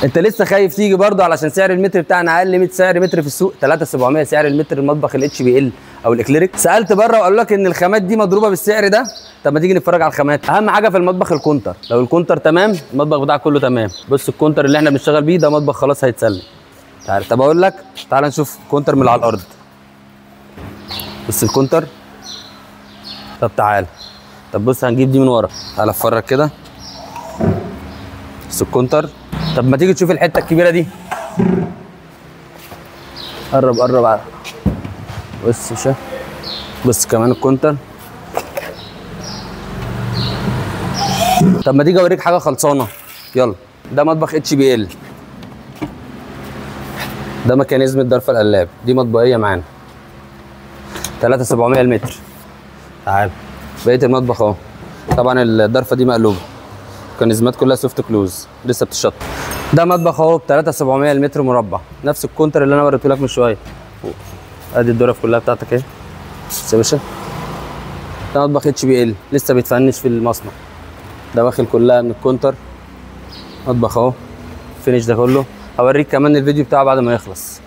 انت لسه خايف تيجي برضه علشان سعر المتر بتاعنا اقل من سعر متر في السوق 3700 سعر المتر المطبخ ال HPL او الاكليريك. سالت بره وقالوا لك ان الخامات دي مضروبة بالسعر ده. طب ما تيجي نتفرج على الخامات. اهم حاجة في المطبخ الكونتر، لو الكونتر تمام المطبخ بتاعك كله تمام. بص الكونتر اللي احنا بنشتغل بيه ده مطبخ خلاص هيتسلم. تعال طب اقول لك، تعال نشوف كونتر من على الارض. بص الكونتر. طب تعال، طب بص هنجيب دي من ورا، تعال اتفرج كده. بص الكونتر. طب ما تيجي تشوف الحتة الكبيرة دي. قرب قرب على بص شوف. بص كمان الكونتر. طب ما تيجي اوريك حاجة خلصانه. يلا ده مطبخ HPL، ده mechanism الضرفه القلاب، دي مطبقيه معانا 3700 المتر. تعال بقية المطبخ اهو. طبعا الضرفه دي مقلوبة، الميكانيزمات كلها soft close لسه بتشط. ده مطبخ اهو ب 3700 المتر مربع، نفس الكونتر اللي انا وريته لك من شوية. ادي الدرف كلها بتاعتك اهي. بص يا باشا، ده مطبخ HPL لسه بيتفنش في المصنع. دواخل كلها من الكونتر. مطبخ اهو finish ده كله. هوريك كمان الفيديو بتاعه بعد ما يخلص.